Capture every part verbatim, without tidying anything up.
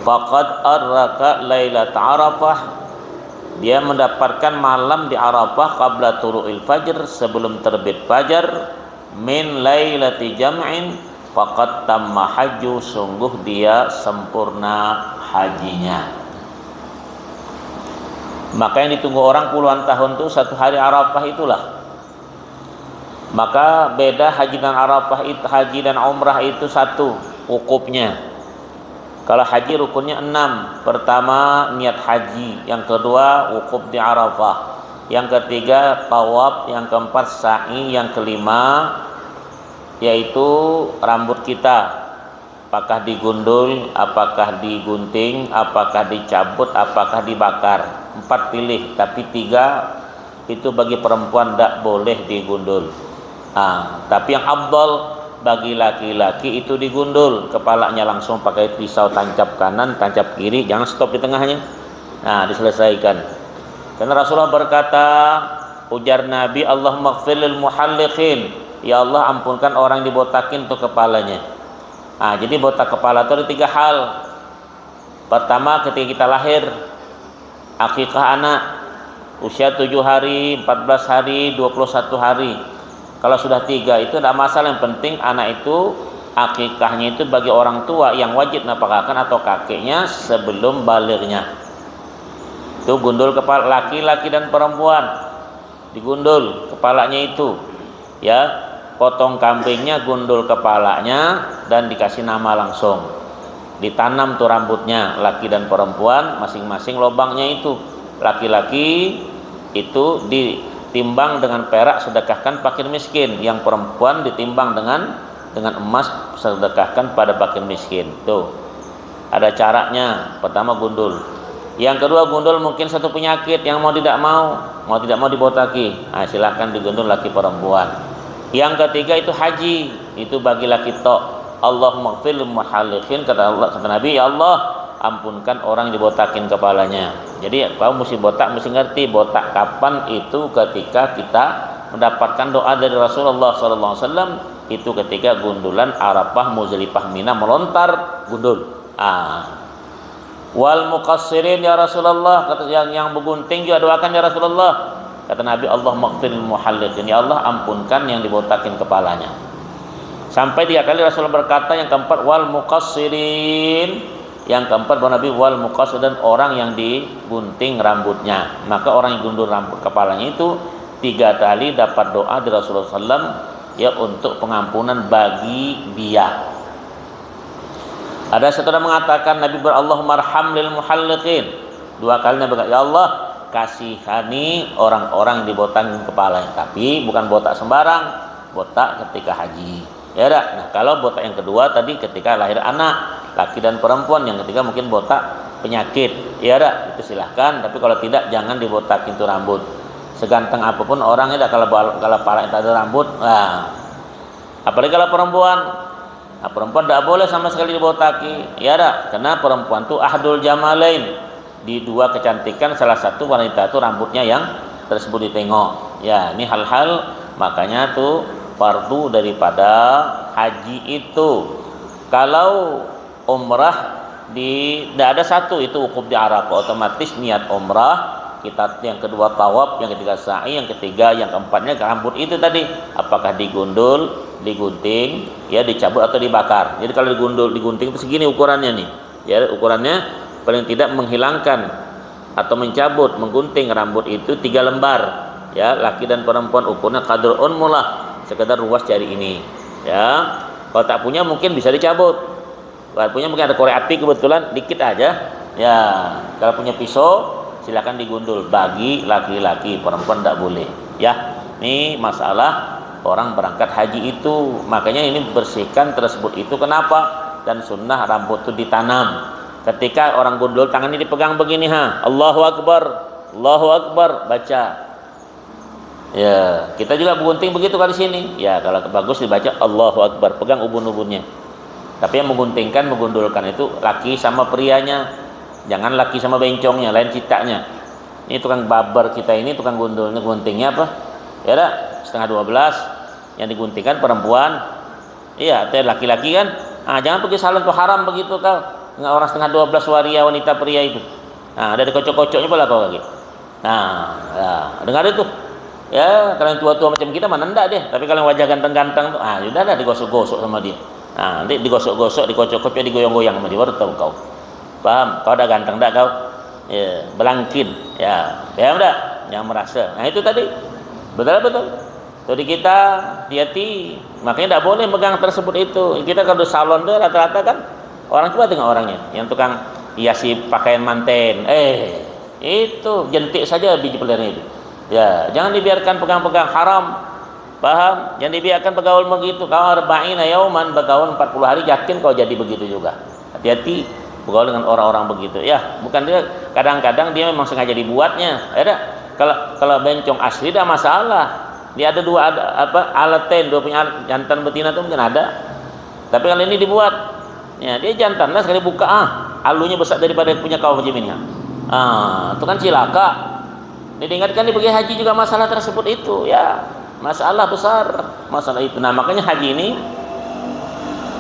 Faqad araka lailat Arafah, dia mendapatkan malam di Arafah qabla tulu'il fajr, sebelum terbit fajar, min lailati jam'in, faqad tamma hajju, sungguh dia sempurna hajinya. Maka yang ditunggu orang puluhan tahun tu satu hari Arafah itulah. Maka beda haji dan Arafah itu, haji dan umrah itu satu wukufnya. Kalau haji rukunnya enam. Pertama niat haji, yang kedua wukuf di Arafah, yang ketiga tawaf, yang keempat sa'i, yang kelima yaitu rambut kita. Apakah digundul, apakah digunting, apakah dicabut, apakah dibakar? Empat pilih, tapi tiga itu bagi perempuan tidak boleh digundul. Ah, tapi yang afdal bagi laki-laki itu digundul, kepalanya langsung pakai pisau tancap kanan, tancap kiri, jangan stop di tengahnya. Nah, diselesaikan. Karena Rasulullah berkata, ujar Nabi, "Allahumma ighfir lil muhalliqin." Ya Allah, ampunkan orang dibotakin tuh kepalanya. Nah, jadi botak kepala itu ada tiga hal. Pertama, ketika kita lahir, akikah anak, usia tujuh hari, empat belas hari, dua puluh satu hari. Kalau sudah tiga itu tidak masalah, yang penting anak itu akikahnya itu bagi orang tua yang wajib nafkahkan atau kakeknya sebelum balignya. Itu gundul kepala laki-laki dan perempuan. Digundul kepalanya itu, ya, potong kambingnya, gundul kepalanya, dan dikasih nama langsung. Ditanam tuh rambutnya, laki dan perempuan masing-masing lobangnya itu. Laki-laki itu ditimbang dengan perak, sedekahkan fakir miskin, yang perempuan ditimbang dengan dengan emas, sedekahkan pada fakir miskin. Tuh, ada caranya. Pertama gundul. Yang kedua, gundul mungkin satu penyakit yang mau tidak mau, mau tidak mau dibotaki. Nah, silahkan digundul laki perempuan. Yang ketiga itu haji, itu bagi laki tok. Allahumma ighfir lil muhalliqin, kata Allah, kata Nabi, "Ya Allah, ampunkan orang yang dibotakin kepalanya." Jadi, kamu mesti botak, mesti ngerti botak kapan itu, ketika kita mendapatkan doa dari Rasulullah sallallahu alaihi wasallam, itu ketika gundulan Arafah, Muzdalifah, Mina, melontar gundul. Ah. "Wal muqassirin ya Rasulullah," kata, "yang yang begunting juga doakan ya Rasulullah." Kata Nabi, "Allahumma ighfir lil muhalliqin," ya Allah, ampunkan yang dibotakin kepalanya. Sampai tiga kali Rasulullah berkata, yang keempat, "Wal muqassirin," yang keempat, bahwa Nabi, "Wal muqassir," dan orang yang digunting rambutnya. Maka orang yang gundul rambut kepalanya itu tiga kali dapat doa dari Rasulullah sallam, ya, untuk pengampunan bagi dia. Ada satu orang mengatakan, Nabi ber-, "Allahumma arham lil muhalliqin." Dua kali Nabi kata, "Ya Allah, kasihani orang-orang yang dibotakin kepalanya." Tapi bukan botak sembarang, botak ketika haji. Ya dak? Nah, kalau botak yang kedua tadi ketika lahir anak, laki dan perempuan, yang ketiga mungkin botak penyakit. Ya dak? Itu silahkan, tapi kalau tidak, jangan dibotakin tuh rambut. Seganteng apapun orangnya dak, kalau bal-, kalau palanya tak ada rambut, nah. Apalagi kalau perempuan. Nah, perempuan tidak boleh sama sekali dibotaki. Ya dak? Karena perempuan tuh ahdul jamalain. Di dua kecantikan, salah satu wanita itu rambutnya yang tersebut ditengok. Ya, ini hal-hal, makanya tuh fardu daripada haji itu. Kalau umrah di, tidak ada satu itu wukuf di Arafah, otomatis niat umrah, kita yang kedua tawaf, yang ketiga sa'i, yang ketiga, yang keempatnya rambut itu tadi, apakah digundul, digunting, ya, dicabut atau dibakar. Jadi kalau digundul, digunting itu segini ukurannya nih. Ya, ukurannya paling tidak menghilangkan atau mencabut, menggunting rambut itu tiga lembar. Ya, laki dan perempuan ukurnya qadrun mulah, sekedar ruas jari ini. Ya, kalau tak punya mungkin bisa dicabut. Kalau punya mungkin ada korek api kebetulan, dikit aja. Ya, kalau punya pisau, silakan digundul bagi laki-laki, perempuan tidak boleh. Ya, ini masalah orang berangkat haji itu. Makanya ini bersihkan tersebut itu kenapa? Dan sunnah rambut itu ditanam. Ketika orang gundul, tangannya dipegang begini, ha, "Allahu Akbar, Allahu Akbar," baca. Ya, kita juga gunting begitu kan di sini. Ya, kalau bagus dibaca "Allahu Akbar", pegang ubun-ubunnya. Tapi yang mengguntingkan, menggundulkan itu laki sama prianya. Jangan laki sama bencongnya, lain citanya. Ini tukang barber kita ini, tukang gundulnya, guntingnya apa? Ya dah, setengah dua belas. Yang diguntingkan perempuan. Iya, teh laki-laki kan. Ah, jangan pergi salon tuh, haram begitu kau. Nggak, orang setengah dua belas waria wanita pria itu. Nah, ada dikocok-kocoknya pula kau lagi. Nah, ya, dengar itu. Ya, kalau yang tua-tua macam kita mana ndak deh. Tapi kalau yang wajah ganteng-ganteng tuh, ah, sudah dah digosok-gosok sama dia. Nah, nanti digosok-gosok, dikocok-kocok, digoyang-goyang sama dia, baru tahu kau. Paham? Kau udah ganteng ndak kau? Ya, belangkin. Ya, paham ndak? Yang merasa. Nah, itu tadi. Betul, betul. Jadi kita hati-hati. Makanya ndak boleh megang tersebut itu. Kita kalau di salon tuh rata-rata kan orang, coba tengok orangnya, yang tukang hiasi pakaian manten. Eh, itu jentik saja biji pelirnya itu. Ya, jangan dibiarkan pegang-pegang, haram. Paham? Jangan dibiarkan bergaul begitu. Kau arba'ina yauman, bergaul empat puluh hari, yakin kau jadi begitu juga. Hati-hati bergaul dengan orang-orang begitu. Ya, bukan dia, kadang-kadang dia memang sengaja dibuatnya. Ya dah, kalau, kalau bencong asli dah masalah. Dia ada dua, ada apa, alaten, dua punya alat, jantan betina tuh mungkin ada. Tapi kalau ini dibuat, ya, dia jantan lah, sekali buka, ah, alunya besar daripada punya kau, Jimin, ya. Ah, itu kan cilaka. Ini diingatkan di bagi haji juga masalah tersebut itu, ya. Masalah besar, masalah itu. Nah, makanya haji ini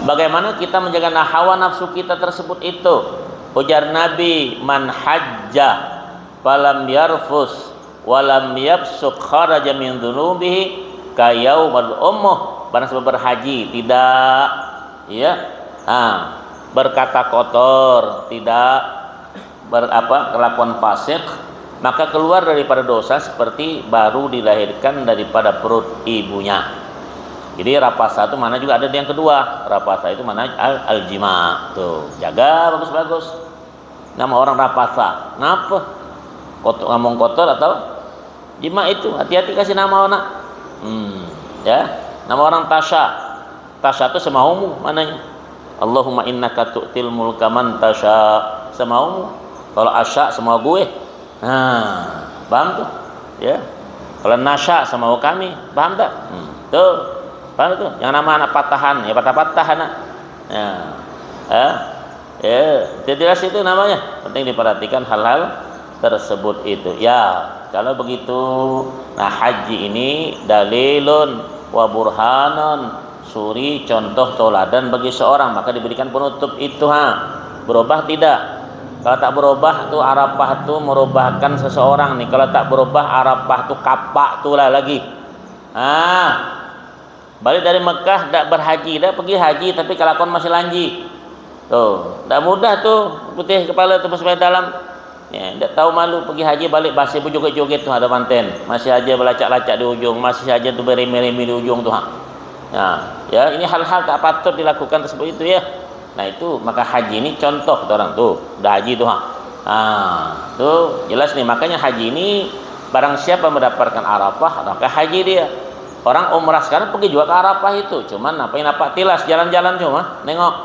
bagaimana kita menjaga, nah, hawa nafsu kita tersebut itu. Ujar Nabi, "Man hajja falam yarfus walam yafsuq kharaja min dzunubihi kayaumal umuh." Barang siapa berhaji, tidak, ya, ah, berkata kotor, tidak ber-, apa, kelakuan fasik, maka keluar daripada dosa seperti baru dilahirkan daripada perut ibunya. Jadi rapasa itu mana juga ada yang kedua. Rapasa itu mana al, al jima. Tuh, jaga bagus-bagus. Nama orang rapasa. Kenapa? Kotor, ngomong kotor atau jima itu. Hati-hati kasih nama anak. Hmm, ya. Nama orang tasya. Tasya itu semaumu mananya. Allahumma innaka tu'til mulka man tasya. Semaumu. Kalau asya semau gue. Nah, paham tuh? Ya. Kalau nasya semau kami, paham tak? Hmm, tuh. Paham tuh? Yang nama anak patahan, ya patah-patah anak. Ya. Eh? Ya, itu jelas itu namanya. Penting diperhatikan hal-hal tersebut itu. Ya, kalau begitu, nah, haji ini dalilun wa burhanun, suri, contoh, toladan bagi seorang, maka diberikan penutup itu, ha. Berubah tidak? Kalau tak berubah tu, Arafah tu merubahkan seseorang nih. Kalau tak berubah, Arafah tu kapak tu lah lagi. Ah, balik dari Mekah, dak berhaji, dak pergi haji, tapi kelakuan masih lanji. Tuh, dak mudah tuh, putih kepala tu, masuk dalam. Ya, dak tahu malu, pergi haji, balik masih berjoget-joget tuh, ada manten. Masih aja belacak-lacak di ujung, masih aja tuh berimi-rimi di ujung tuh, ha. Nah, ya, ini hal-hal tak patut dilakukan tersebut itu, ya. Nah, itu, maka haji ini contoh kata orang tuh, udah haji tuh, ha. Ah, tuh jelas nih, makanya haji ini barang siapa mendapatkan Arafah, maka haji dia. Orang umrah sekarang pergi juga ke Arafah itu, cuman apa yang nampak tilas, jalan-jalan cuma nengok.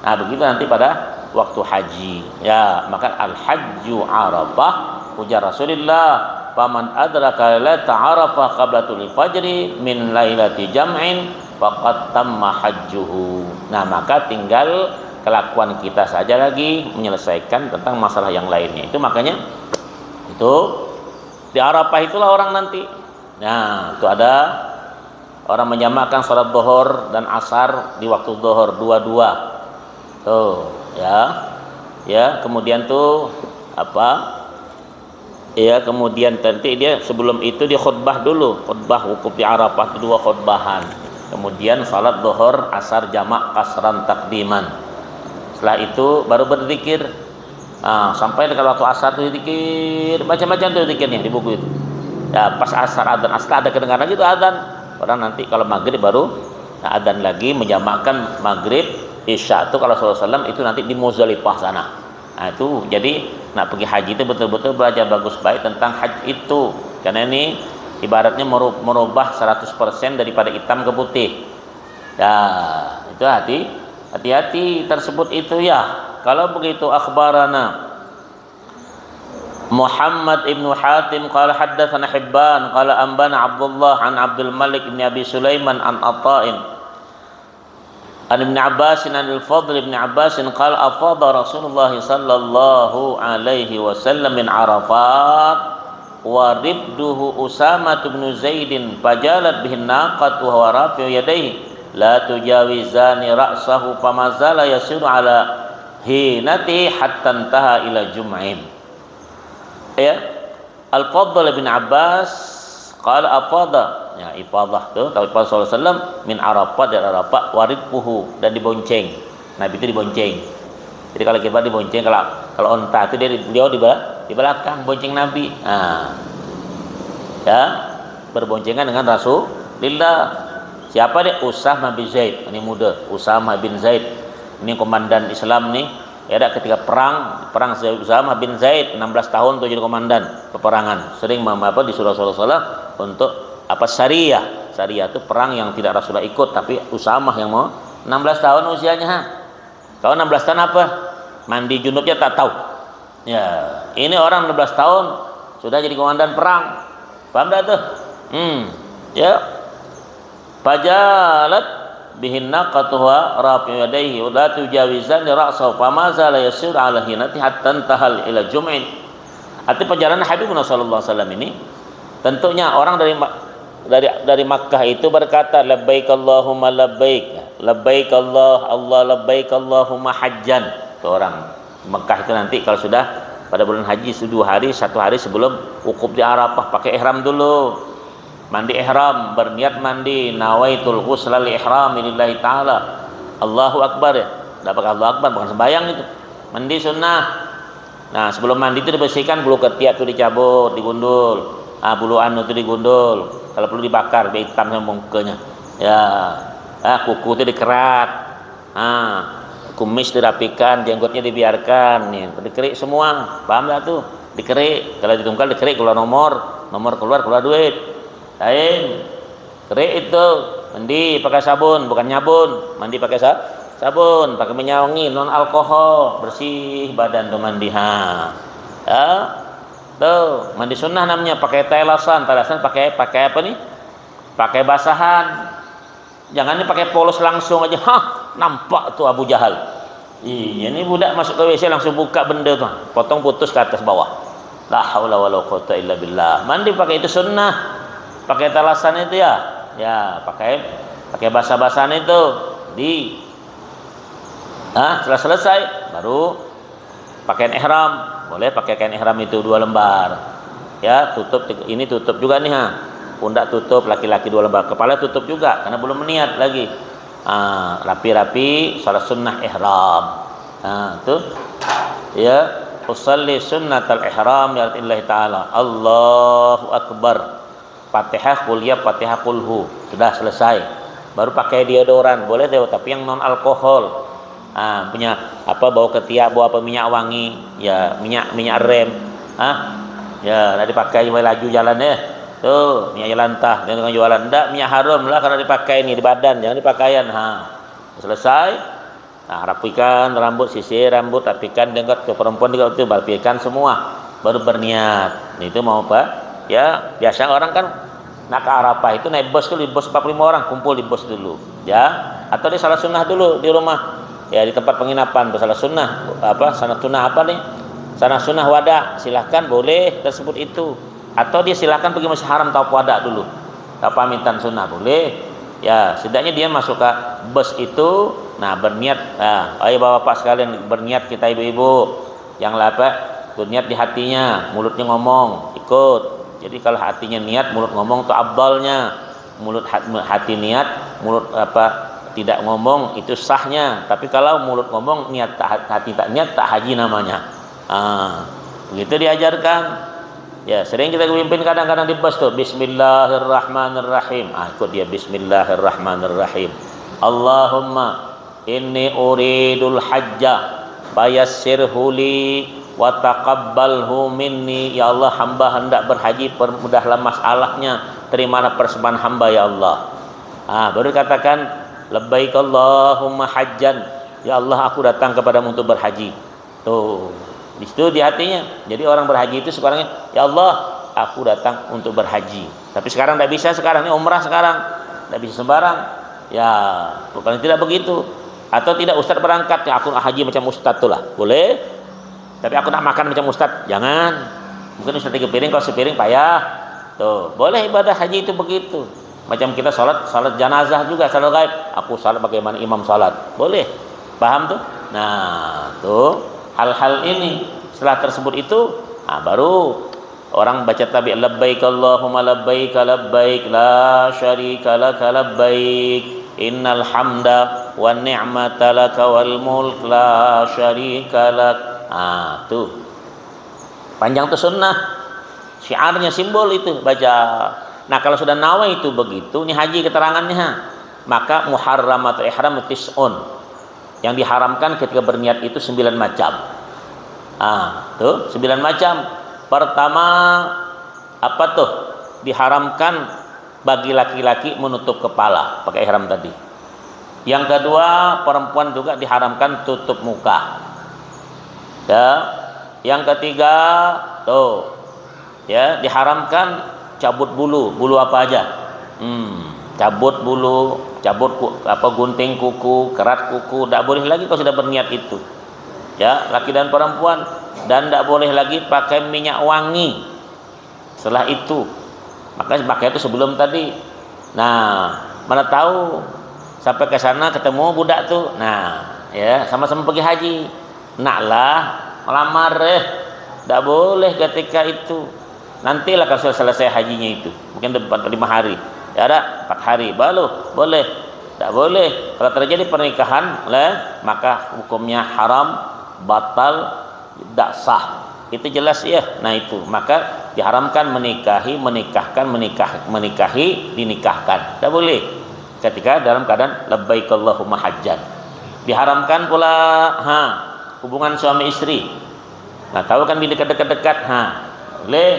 Nah, begitu nanti pada waktu haji. Ya, maka al-hajju Arafah, ujar Rasulullah, "Faman adraka lailata Arafah qabla tulil fajri min lailati jam'in faqad tamma hajjuhu." Nah, maka tinggal kelakuan kita saja lagi menyelesaikan tentang masalah yang lainnya. Itu makanya itu di Arafah itulah orang nanti. Nah, itu ada orang menjamakkan salat Zuhur dan Asar di waktu Zuhur dua-dua. Tuh, ya. Ya, kemudian tuh apa? Ya, kemudian nanti dia sebelum itu dia khutbah dulu, khutbah wukuf di Arafah itu dua khutbahan. Kemudian salat Zuhur, Asar jamak kasran takdiman. Setelah itu baru berzikir. Ah, sampai dekat waktu Asar tuh zikir, macam-macam tuh zikirnya di buku itu. Ya, pas Asar adzan, Asar ada kedengaran lagi tuh adzan. Orang nanti kalau maghrib baru, nah, adzan lagi menjamakkan maghrib, isya tuh kalau sallallahu alaihi wasallam itu nanti di Muzdalifah sana. Nah, itu jadi nak pergi haji itu betul-betul belajar bagus baik tentang haji itu. Karena ini ibaratnya meru-, merubah seratus persen daripada hitam ke putih. Ya, itu hati, hati-hati tersebut itu, ya. Kalau begitu, akhbarana Muhammad ibnu Hatim qala haddatsana Hibban qala ambana Abdullah an Abdul Malik ibni Abi Sulaiman an Ata'in an Ibni Abbasin an Al-Fadl ibni Abbasin qala afadha Rasulullah sallallahu alaihi wasallam min Arafat wa ribduhu Usamah ibnu Zaidin fajalat bihin naqat wa huwa rafi'u yadaihi la tujawizani ra'sahu famazala yasiru ala hinati hatta intaha ila jum'in. Ya. Al-Fadl bin Abbas qala afadha. Ya, ifadah tu, tapi Rasulullah sallallahu alaihi wasallam min Arafah, dari Arafah, waridfuhu, dan dibonceng. Nabi itu dibonceng. Jadi kalau kita dibonceng, kalau kalau onta itu dia di- beliau di bela- di belakang bonceng Nabi. Nah. Ya, berboncengan dengan Rasulullah. Siapa dia? Usama bin Zaid. Ini muda, Usama bin Zaid. Ini komandan Islam nih. Ya, ada ketika perang, perang Usama bin Zaid, enam belas tahun tuh jadi komandan peperangan. Sering mem- apa disuruh Rasulullah untuk apa, syariah. Syariah itu perang yang tidak Rasulullah ikut, tapi Usama yang mau. Enam belas tahun usianya, ha. Kau enam belas tahun apa? Mandi junubnya tak tahu. Ya, ini orang enam belas tahun sudah jadi komandan perang. Paham tak tuh? Hmm, ya. Fajalat bihin naqatuha rafi yadaihi la tujawizani ra'sahu fama zala yasiru ala hinati hatta tahal ila jum'in. Arti perjalanan Habibuna sallallahu alaihi wasallam ini, tentunya orang dari Ma- dari dari Makkah itu berkata, "Labbaik Allahumma labbaik, labbaik Allah, Allah labbaik Allahumma hajjan." Itu orang Mekah itu nanti kalau sudah pada bulan haji, itu dua hari, satu hari sebelum wukuf di Arafah, pakai ihram dulu. Mandi ihram, berniat mandi, nawaitul ghusla li ihrami lillahi ta'ala. Allahu Akbar, ya. Tidak pakai Allahu Akbar, bukan sembahyang itu. Mandi sunnah. Nah, sebelum mandi itu dibersihkan, bulu ketiak itu dicabut, digundul. Ah, bulu anu itu digundul. Kalau perlu dibakar, biar hitam sama mukanya. Ya. Ah, kuku itu dikerat. Ah, kumis dirapikan, jenggotnya dibiarkan. Nih, dikerik semua. Paham tak tuh? Dikerik. Kalau ditungkal dikerik, keluar nomor, nomor keluar, keluar duit. Lain. Kerik itu, mandi pakai sabun, bukan nyabun. Mandi pakai sa- sabun, pakai minyak wangi, non alkohol, bersih badan tuh mandi, ha. Ya. Tuh, mandi sunnah namanya, pakai telasan. Telasan pakai pakai apa nih? Pakai basahan. Jangan ini pakai polos langsung aja. Hah, nampak tuh Abu Jahal. Iya, ini budak masuk ke W C langsung buka benda tuh. Potong putus ke atas bawah. La haula wala quwata illa billah. Mandi pakai itu sunnah. Pakai telasan itu ya. Ya, pakai pakai basah-basahan itu. Di Ah, setelah selesai baru pakaian ihram. Boleh pakai kain ihram itu dua lembar. Ya, tutup, ini tutup juga nih, ha. Pundak tutup, laki-laki dua lembar. Kepala tutup juga karena belum niat lagi. Ah, rapi-rapi salat sunnah ihram. Nah, tuh. Ya, usalli sunnatal ihram ya Allah taala. Allahu Akbar. Fatihah, kuliah, Fatihah, kulhu. Sudah selesai. Baru pakai deodoran, boleh deh, tapi yang non alkohol. Ah, punya apa, bau ketiak, bau apa, minyak wangi, ya minyak minyak rem. Ah, ya, nanti pakai mulai laju jalan deh. Tuh, minyak jelantah, dia tukang jualan. Ndak, minyak harum lah kalau dipakai ini di badan, jangan dipakaian. Ha. Selesai. Nah, rapikan rambut, sisir rambut, rapikan jenggot, ke perempuan juga itu, rapikan semua. Baru berniat. Nah, itu mau apa? Ya, biasa orang kan nak ke Arafah itu naik bus tuh, di bus empat puluh lima orang kumpul di bus dulu. Ya, atau dia salat sunnah dulu di rumah. Ya, di tempat penginapan tuh salat sunnah apa? Salat sunnah apa nih? Salat sunnah wada, silahkan boleh tersebut itu. Atau dia silahkan pergi Masjid Haram tawaf wada dulu. Tawaf pamitan sunnah boleh. Ya, setidaknya dia masuk ke bus itu, nah berniat, nah, ayo bapak-bapak sekalian berniat kita ibu-ibu yang lapar, berniat di hatinya, mulutnya ngomong, ikut. Jadi kalau hatinya niat, mulut ngomong tuh abdalnya. Mulut hat- hati niat, mulut apa tidak ngomong itu sahnya. Tapi kalau mulut ngomong, niat tak hati tak niat, tak haji namanya. Ah, begitu diajarkan. Ya, sering kita pimpin kadang-kadang di bus tuh, "Bismillahirrahmanirrahim." Ah, ikut dia, "Bismillahirrahmanirrahim. Allahumma inni uridul hajja fayassirhu li wa taqabbalhu minni." Ya Allah, hamba hendak berhaji, permudahlah masalahnya. Terimalah persembahan hamba, ya Allah. Ah, baru dikatakan, "Labbaik Allahumma hajjan." Ya Allah, aku datang kepadamu untuk berhaji. Tuh, di situ di hatinya. Jadi orang berhaji itu sekarangnya, "Ya Allah, aku datang untuk berhaji." Tapi sekarang tidak bisa, sekarang ini umrah sekarang. Tidak bisa sembarang. Ya, bukan tidak begitu. Atau tidak, ustadz berangkat, "Ya, aku nak haji macam ustadz tuh lah." Boleh. "Tapi aku nak makan macam ustadz." Jangan. Mungkin ustadz tiga piring, kalau sepiring payah. Tuh, boleh ibadah haji itu begitu. Macam kita salat, salat janazah juga, salat gaib. "Aku salat bagaimana imam salat." Boleh. Paham tuh? Nah, tuh hal-hal ini setelah tersebut itu, nah, baru orang baca tabi, "Labbaik Allahumma labbaik, labbaik la syarika laka labbaik, innal hamda wa ni'mata laka wal mulk la syarika lak." Nah, tuh. Panjang tuh sunnah. Syiarnya, simbol itu baca. Nah, kalau sudah nawa itu begitu, ini haji keterangannya. Maka muharramatu ihram tis'un. Yang diharamkan ketika berniat itu sembilan macam. Ah, tuh, sembilan macam. Pertama, apa tuh? Diharamkan bagi laki-laki menutup kepala pakai ihram tadi. Yang kedua, perempuan juga diharamkan tutup muka. Ya. Yang ketiga, tuh, ya, diharamkan cabut bulu. Bulu apa aja? Hmm, cabut bulu, cabut ku-, apa, gunting kuku, kerat kuku, tidak boleh lagi kalau sudah berniat itu. Ya, laki dan perempuan, dan tidak boleh lagi pakai minyak wangi. Setelah itu, maka pakai itu sebelum tadi. Nah, mana tahu sampai ke sana ketemu budak tuh. Nah, ya, sama-sama pergi haji. Nak lah, melamar, eh. Tidak boleh ketika itu. Nantilah kalau sudah selesai hajinya itu. Mungkin ada empat lima hari. Ya ada empat hari, baru boleh. Tidak boleh. Kalau terjadi pernikahan, leh, maka hukumnya haram, batal, tidak sah. Itu jelas ya. Nah, itu. Maka diharamkan menikahi, menikahkan, menikah, menikahi, dinikahkan. Tidak boleh. Ketika dalam keadaan labbaik Allahumma hajjan. Diharamkan pula, ha, hubungan suami istri. Nah, tahu kan bila dekat-dekat, ha, boleh.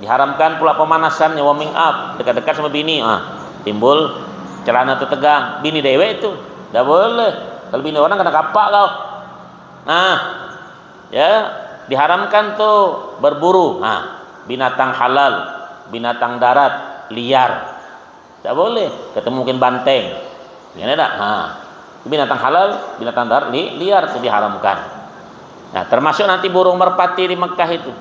Diharamkan pula pemanasan, warming up, dekat-dekat sama bini, ah, timbul celana tetegang. Bini dewek itu, tidak boleh. Kalau bini orang kena kapak kau. Nah, ya, diharamkan tuh berburu. Nah, binatang halal, binatang darat, liar. Tidak boleh. Ketemu mungkin banteng. Ini tidak. Ha. Binatang halal, binatang darat, li-, liar itu diharamkan. Nah, termasuk nanti burung merpati di Mekah itu.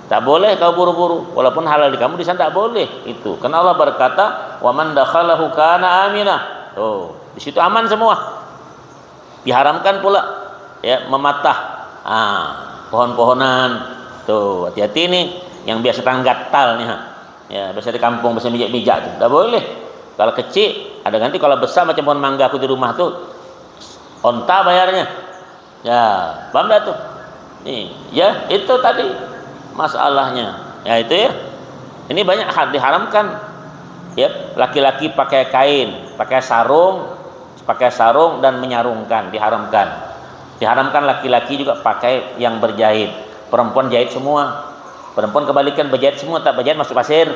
Tak boleh kau buru-buru. Walaupun halal di kamu, di sana tak boleh. Itu. Karena Allah berkata, "Wa man dakhalahu kana aminah." Tuh, di situ aman semua. Diharamkan pula, ya, mematah, ah, pohon-pohonan. Tuh, hati-hati nih, yang biasa tangan gatal nih, ha. Ya, biasa di kampung, biasa mijak-mijak tuh. Nggak boleh. Kalau kecil, ada nanti kalau besar macam pohon mangga aku di rumah tuh, onta bayarnya. Ya, paham dah tuh? Nih, ya, itu tadi masalahnya. Ya, itu ya. Ini banyak ha-, diharamkan. Ya, laki-laki pakai kain, pakai sarung, pakai sarung dan menyarungkan, diharamkan. Diharamkan laki-laki juga pakai yang berjahit. Perempuan jahit semua. Perempuan kebalikan, berjahit semua, tak berjahit masuk pasir.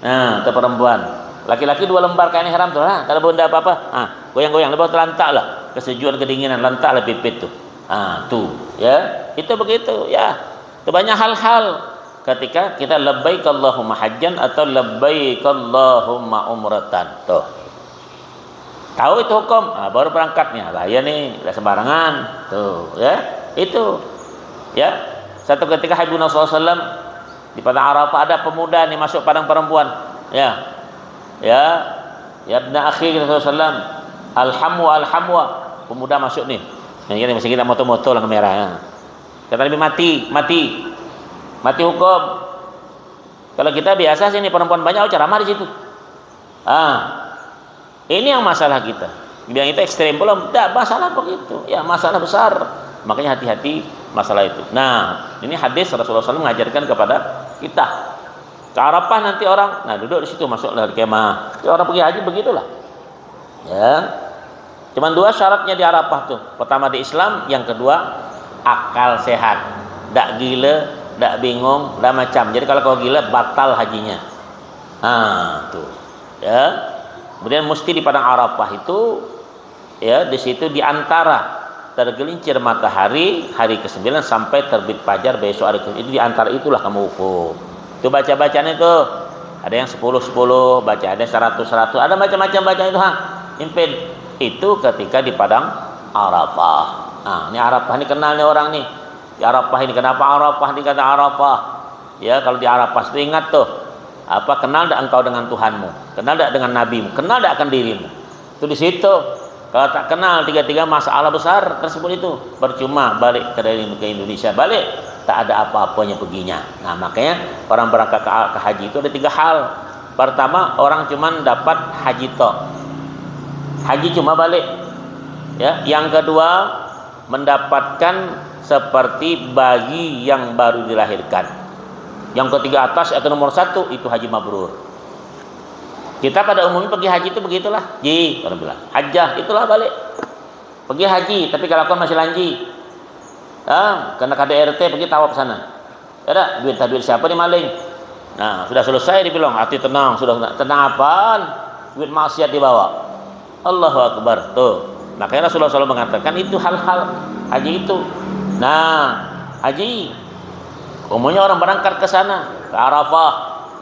Nah, itu perempuan. Laki-laki dua lembar kain ihram tuh, ha, tak ada benda apa-apa. Ha, goyang-goyang, lepas tu lantak lah. Kesejuan, kedinginan, lantak lah pipit tuh. Ha, tuh, ya. Itu begitu, ya. Itu banyak hal-hal ketika kita labbaik Allahumma hajjan atau labbaik Allahumma umratan. Tuh. Tahu itu hukum, ah, baru berangkatnya. Bahaya nih, udah sembarangan. Tuh, ya. Itu. Ya. Satu ketika Habibuna sallallahu alaihi wasallam di padang Arafah, ada pemuda nih masuk padang perempuan. Ya. Ya. Ya, ibna akhi, kata Rasulullah sallallahu alaihi wasallam, "Alhamwa, alhamwa." Pemuda masuk nih. Yang ini masih kita moto-moto lah kamera, ya. Kata Nabi, "Mati, mati. Mati hukum." Kalau kita biasa sih, ini perempuan banyak, oh, ceramah di situ. Ah, ini yang masalah kita. Bilang itu ekstrim, belum. Tidak, masalah begitu. Ya, masalah besar. Makanya hati-hati masalah itu. Nah, ini hadis Rasulullah sallallahu alaihi wasallam mengajarkan kepada kita. Ke Arafah nanti orang, nah, duduk di situ, masuklah di kemah. Jadi orang pergi haji begitulah. Ya. Cuman dua syaratnya di Arafah tuh. Pertama di Islam, yang kedua akal sehat. Ndak gila, ndak bingung, ndak macam. Jadi kalau kau gila, batal hajinya. Nah, tuh. Ya. Kemudian mesti di padang Arafah itu, ya, di situ di antara tergelincir matahari hari kesembilan sampai terbit fajar besok hari ke-, itu di antara itulah kamu wukuf. Itu baca-bacanya tuh. Ada yang sepuluh sepuluh, baca, ada yang seratus seratus, ada macam-macam baca itu, ha. Impin. Itu ketika di padang Arafah. Nah, ini Arafah ini kenal nih orang nih. Di Arafah ini, kenapa Arafah dikata Arafah? Ya, kalau di Arafah itu ingat tuh. Apa, kenal ndak engkau dengan Tuhanmu? Kenal ndak dengan nabimu? Kenal ndak akan dirimu? Itu di situ. Kalau tak kenal tiga-tiga masalah besar tersebut itu, percuma balik ke, dari, ke Indonesia, balik tak ada apa-apanya perginya. Nah, makanya orang berangkat ke, ke haji itu ada tiga hal. Pertama, orang cuman dapat haji tok. Haji cuma balik. Ya, yang kedua, mendapatkan seperti bayi yang baru dilahirkan. Yang ketiga atas atau nomor satu itu haji mabrur. Kita pada umumnya pergi haji itu begitulah. Ji, orang bilang. Hajah, itulah balik. Pergi haji, tapi kelakuan masih lanji. Ah, kena K D R T, pergi tawaf sana. Ada duit, duit siapa dimaling? Nah, sudah selesai dibilang, hati tenang, sudah tenang. Tenang apaan? Duit maksiat dibawa. Allahu Akbar. Tuh. Makanya Rasulullah selalu mengatakan itu hal-hal haji itu. Nah, haji umumnya orang berangkat ke sana, ke Arafah.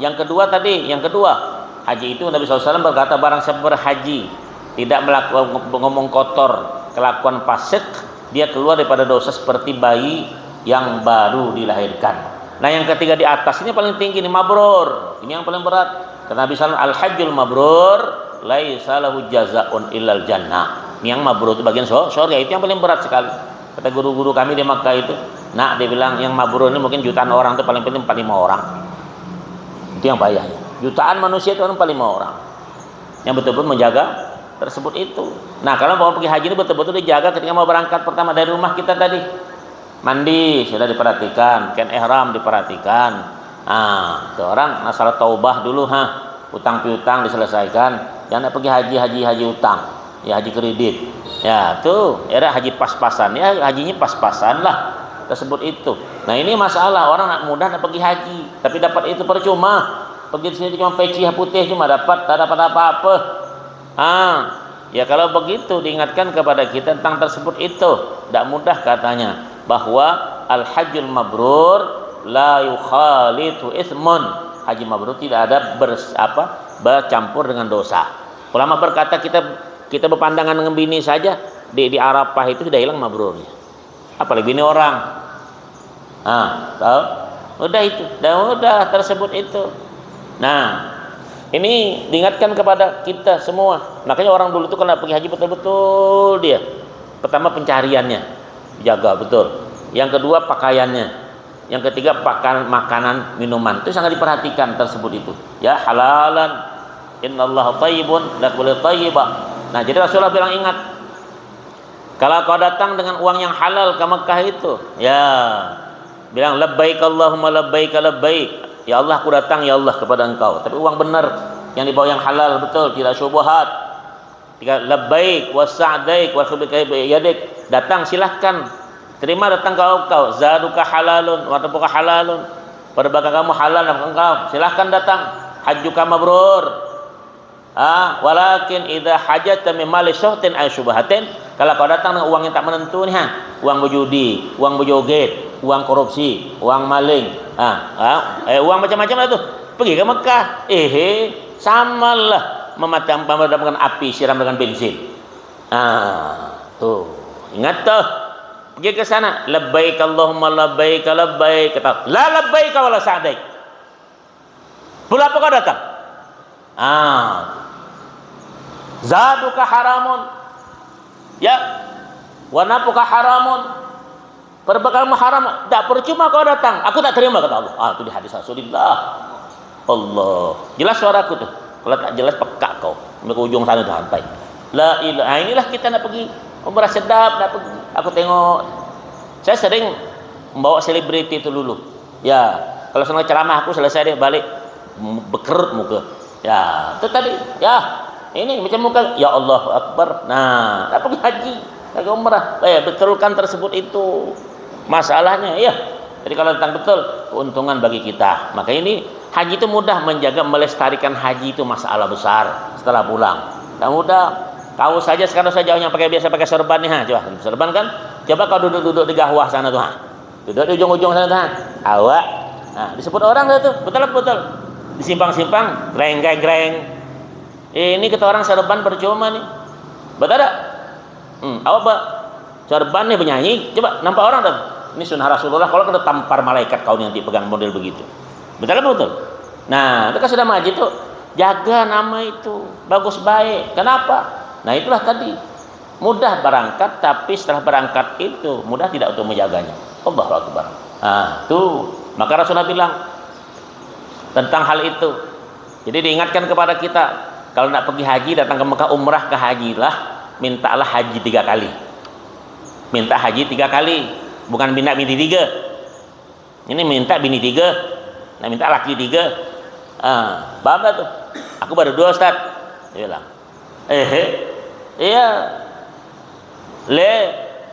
Yang kedua tadi, yang kedua, haji itu Nabi sallallahu alaihi wasallam berkata, barang siapa berhaji tidak melakukan ngomong kotor, kelakuan fasik, dia keluar daripada dosa seperti bayi yang baru dilahirkan. Nah, yang ketiga di atas ini paling tinggi nih, mabrur. Ini yang paling berat. Kata Nabi sallallahu alaihi wasallam, al hajjul mabrur laisa lahu jazaun illal jannah. Ini yang mabrur itu bagian sur-, surga, itu yang paling berat sekali. Kata guru-guru kami di Makkah itu, nak, dia bilang, yang mabrur ini mungkin jutaan orang tuh paling paling empat lima orang. Itu yang payahnya. Jutaan manusia itu paling lima orang yang betul-betul menjaga tersebut itu. Nah, kalau mau pergi haji ini betul-betul dijaga ketika mau berangkat pertama dari rumah kita tadi. Mandi sudah diperhatikan, kain ihram diperhatikan. Nah, itu orang masalah taubah dulu ha, utang piutang diselesaikan. Jangan pergi haji, haji, haji utang, ya haji kredit. Ya, tuh, era haji pas-pasan, ya hajinya pas-pasan lah. Tersebut itu. Nah, ini masalah orang nak mudah nak pergi haji, tapi dapat itu percuma. Pergi di sini cuma peci putih cuma dapat, tak dapat apa-apa. Ah, ya kalau begitu diingatkan kepada kita tentang tersebut itu, tidak mudah katanya bahwa al hajjul mabrur la yukhalitu ismun. Haji mabrur tidak ada bers, apa, bercampur dengan dosa. Ulama berkata kita kita berpandangan dengan bini saja di, di Arafah itu sudah hilang mabrurnya. Apalagi bini orang. Ah, tahu? Udah itu, dah udah tersebut itu. Nah, ini diingatkan kepada kita semua. Makanya orang dulu tuh kena pergi haji betul-betul dia. Pertama pencariannya, jaga betul. Yang kedua pakaiannya. Yang ketiga pakan makanan, minuman. Itu sangat diperhatikan tersebut itu. Ya, halalan. Innallaha thayyibun la yaqbalu thayyiba. Nah, jadi Rasulullah bilang ingat, kalau kau datang dengan uang yang halal ke Mekah itu, ya, bilang labbaik Allahumma labbaik labbaik. Ya Allah, aku datang ya Allah kepada engkau. Tapi uang benar yang dibawa yang halal betul, tidak syubhat. Tiga labbaik wa sa'daik wa khublika yadik. Datang silahkan. Terima datang kau kau. Zaduka halalun, wa tarfuka halalun. Perbekalan kamu halal dan engkau. Silahkan datang. Hajjuka mabrur. Ah, walakin idza hajata min mali syuhtin ay syubhatin, kalau kau datang dengan uang yang tak menentu nih, ha, uang berjudi, uang berjoget, uang korupsi, uang maling, ah, ah, eh, uang macam-macam lah tuh, pergi ke Mekah, eh, samalah memadam, memadamkan api siram dengan bensin. Ah, tuh, ingat tuh, pergi ke sana, labbaik Allahumma labbaik labbaik, kata la labbaik wala sa'daik. Pula apa kau datang? Ah. Zaduka haramun. Ya. Wa nafuka haramun. Perbekalanmu haram. Tak percuma kau datang. Aku tak terima kata Allah. Ah, itu di hadis Rasulullah. Allah. Jelas suaraku tuh. Kalau tak jelas peka kau. Sampai ke ujung sana tuh sampai. La ilaha. Ah, inilah kita nak pergi. Umrah sedap nak pergi. Aku tengok. Saya sering membawa selebriti itu dulu. Ya, kalau senang ceramah aku selesai deh balik bekerut muka. Ya, itu tadi. Ya, ini macam muka. Ya Allahu Akbar. Nah, tak pergi haji, lagi umrah. Eh, betulkan tersebut itu masalahnya. Ya, jadi kalau tentang betul keuntungan bagi kita. Maka ini haji itu mudah menjaga melestarikan haji itu masalah besar setelah pulang. Tak mudah. Tahu saja sekarang saya jauhnya pakai biasa pakai serban nih ha. Coba serban kan. Coba kau duduk-duduk di gahwah sana tuh ha. Duduk di ujung-ujung sana, nah. Awak. Nah, disebut orang dah tuh. Betul apa betul? Di simpang-simpang, greng greng greng. Eh, ini kita orang serban percuma nih. Betul tak? Hmm, awak ba serban nih penyanyi. Coba nampak orang dah. Ini sunnah Rasulullah kalau kena tampar malaikat kau nanti pegang model begitu. Betul apa betul? Nah, itu kan sudah maju tuh. Jaga nama itu. Bagus baik. Kenapa? Nah, itulah tadi. Mudah berangkat, tapi setelah berangkat itu mudah tidak untuk menjaganya. Allahu Akbar. Nah, tuh, maka Rasulullah bilang tentang hal itu. Jadi diingatkan kepada kita, kalau nak pergi haji, datang ke Mekah, umrah, ke haji lah, mintalah haji tiga kali. Minta haji tiga kali, bukan minta bini tiga. Ini minta bini tiga, nah minta laki tiga. Ah, paham tak tuh? Aku baru dua, Ustaz. Dia bilang, eh, iya. Le,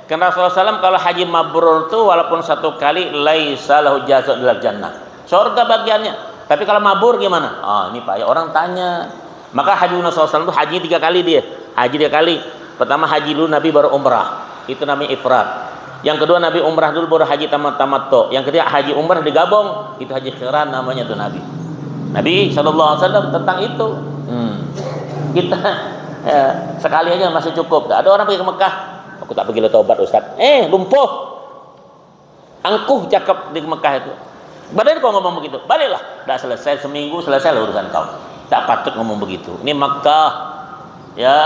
kan Rasulullah saw kalau haji mabrur tuh walaupun satu kali, laisa lahu jaza'un illal jannah. Surga bagiannya. Tapi kalau mabur gimana? Ah, ini payah orang tanya. Maka haji Nabi saw tuh haji tiga kali dia. Haji tiga kali. Pertama haji dulu Nabi baru umrah. Itu namanya ifrad. Yang kedua Nabi umrah dulu baru haji tamat tamat tuh. Yang ketiga haji umrah digabung. Itu haji khiran namanya tuh Nabi. Nabi saw tentang itu. Hmm. Kita ya, sekali aja masih cukup. Gak ada orang pergi ke Mekah. Aku tak pergi tobat Ustaz. Eh, lumpuh. Angkuh cakap di Mekah itu. Badan kau ngomong begitu, baliklah. Dah selesai seminggu, selesai lah urusan kau. Tak patut ngomong begitu. Ini Mekah. Ya,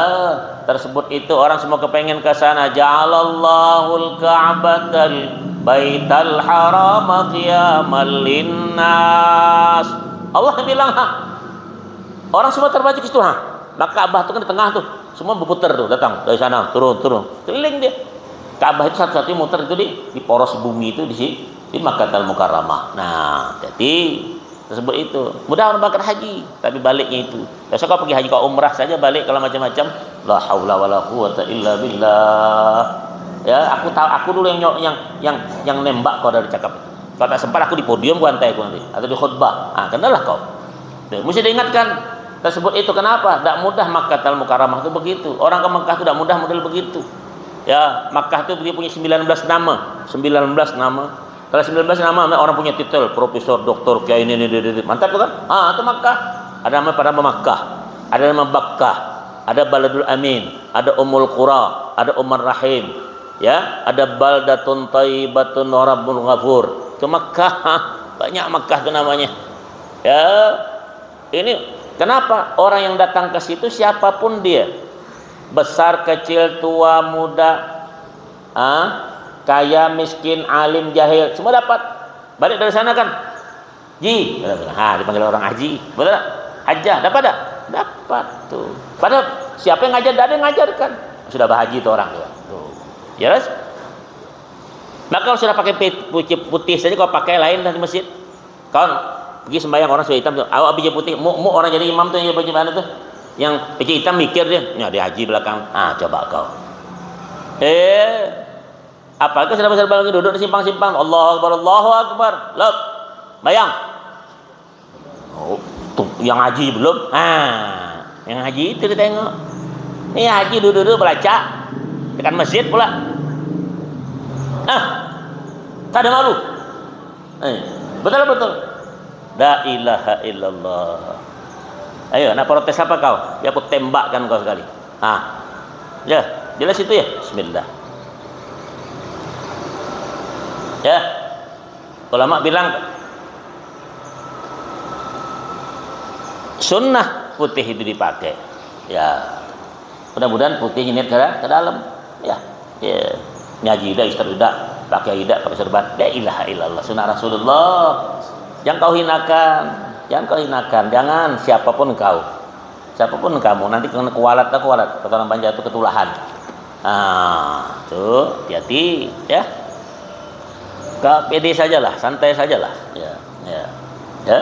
tersebut itu orang semua kepengen ke sana. Ja'alallahul Ka'batal Baital Harama qiyamal linnas. Allah bilang, ha, orang semua terpacu ke situ, ha. Maka Ka'bah itu kan di tengah tuh. Semua berputar tuh, datang dari sana, turun, turun. Keliling dia. Ka'bah itu satu-satunya muter itu di, di poros bumi itu di si-, di Makkah Al Mukarramah. Nah, jadi tersebut itu. Mudah orang berangkat haji, tapi baliknya itu. Biasa kau pergi haji kau umrah saja balik kalau macam-macam. La haula wala quwata illa billah. Ya, aku tahu aku dulu yang nyok- yang yang yang nembak kau dari cakap. Kalau tak sempat aku di podium ku antai aku nanti atau di khutbah. Ah, kenalah kau. Tuh, mesti diingatkan tersebut itu kenapa? Tidak mudah Makkah Al Mukarramah itu begitu. Orang ke Mekah itu tidak mudah model begitu. Ya, Makkah itu dia punya sembilan belas nama, sembilan belas nama. Kalau sembilan belas nama orang punya titel profesor, doktor, kiai ini ini ini mantap tuh kan? Ah, itu Makkah. Ada nama pada Makkah, ada nama Bakkah, ada Baladul Amin, ada Ummul Qura, ada Umar Rahim, ya, ada Baldatun Thayyibatun wa Rabbun Ghafur. Itu Makkah, banyak Makkah itu namanya. Ya, ini kenapa orang yang datang ke situ siapapun dia, besar, kecil, tua, muda, ah, kaya, miskin, alim, jahil, semua dapat. Balik dari sana kan, Ji, ha, dipanggil orang Haji, betul tak? Hajah, dapat tak? Dapat tuh. Padahal siapa yang ngajar? Tidak ada yang ngajarkan. Sudah bahaji itu orang tuh. Tuh. Jelas? Maka kalau sudah pakai putih saja, kau pakai lain dah di masjid. Kau pergi sembahyang orang sudah hitam tuh. Awak baju putih, mu, mu orang jadi imam tuh yang baju mana tuh? Yang baju hitam mikir dia, ya dia haji belakang. Ah, coba kau. Eh, apalagi sudah besar lagi duduk di simpang-simpang. Allahu Akbar, Allahu Akbar. Lop. Bayang. Oh, tuh yang haji belum? Ah, yang haji itu ditengok. Ini haji duduk-duduk belaca. Tekan masjid pula. Ah, tak ada malu. Eh, betul betul. La ilaha illallah. Ayo, nak protes apa kau? Ya aku tembakkan kau sekali. Ah. Ya, jelas itu ya. Bismillah. Ya. Ulama bilang sunnah putih itu dipakai. Ya. Mudah-mudahan putih ini ke, ke dalam. Ya. Ya. Ngaji dah, Ustaz dah, pakai dah, pakai serban. La ilaha illallah, sunnah Rasulullah. Jangan kau hinakan, jangan kau hinakan, jangan siapapun kau. Siapapun kamu, nanti kena kualat lah kualat, kata orang Banjar itu ketulahan. Ah, tuh, hati-hati, ya. Kak pede sajalah, santai sajalah. Ya, ya. Ya.